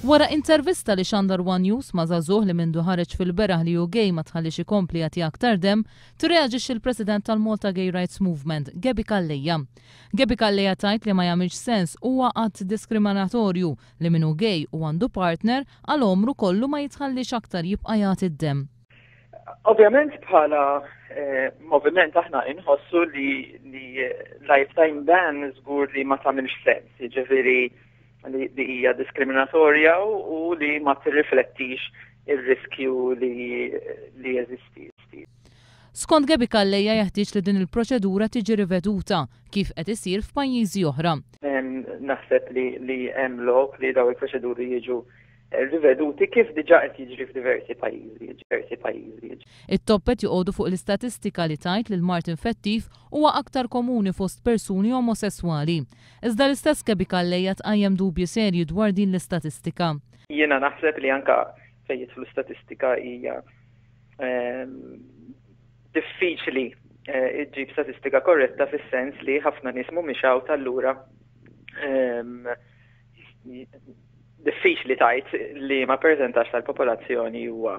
Wara intervista li xandar One News ma' żagħżugħ li mindu ħareġ fil-beraħ li hu gay ma tħalliex ikompli jagħti aktar demm, tirreaġixxi l-President tal-Malta Gay Rights Movement, Gaby Calleja. Gaby Calleja tgħid li ma jagħmilx sens u huwa att diskriminatorju li min hu gay u għandu partner għal għomru kollu ma jitħalliex aktar jibqa' jagħti d-demm. Ovvjament bħala moviment aħna inħossu li lifetime ban żgur li ma tagħmilx sens, jiġifieri li hija diskriminatorja u li ma tirriflettix ir-riskju li jeżisti. Skont Gaby Calleja jeħtieġ li din il-proċedura tiġi riveduta, kif qed isir f'pajjiżi oħra. Naħseb li hemm lok li dawn il-proċeduri jiġu riveduti kif diġà qed jiġri f'diversi pajjiżi, diversi pajjiżi. It-toppet joqogħdu fuq l-istatistika li tgħid li l-mard infettiv huwa aktar komuni fost persuni omosesswali. Iżda l-istess Gaby Calleja tqajjem dubji serji dwar din l-istatistika. Jiena naħseb li anke fejn jidħlu statistika hija diffiċli ġġib statistika korretta fis-sens li ħafna nies mhumiex out allura diffiċli tgħid li ma percentaġġ tal-popolazzjoni huwa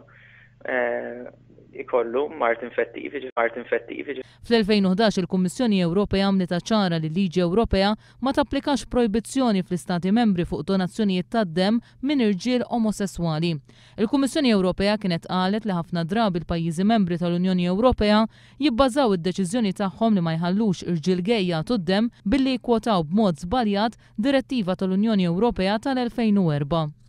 ikollu mard infettiv, mard infettiv. Fl-2011 il-Kummissjoni Ewropea għamlitha ċara li l-liġi Ewropea ma tapplikax projbizzjoni fl-Istati Membri fuq donazzjonijiet tad-demm minn irġiel omosesswali. Il-Kummissjoni Ewropea kienet qalet li ħafna drabi l-pajjiżi membri tal-Unjoni Ewropea jibbażaw id-deċiżjoni tagħhom li ma jħallux irġiel gay jagħtu d-demm billi jikkwotaw b'mod żbaljat direttiva tal-Unjoni Ewropea tal-2004.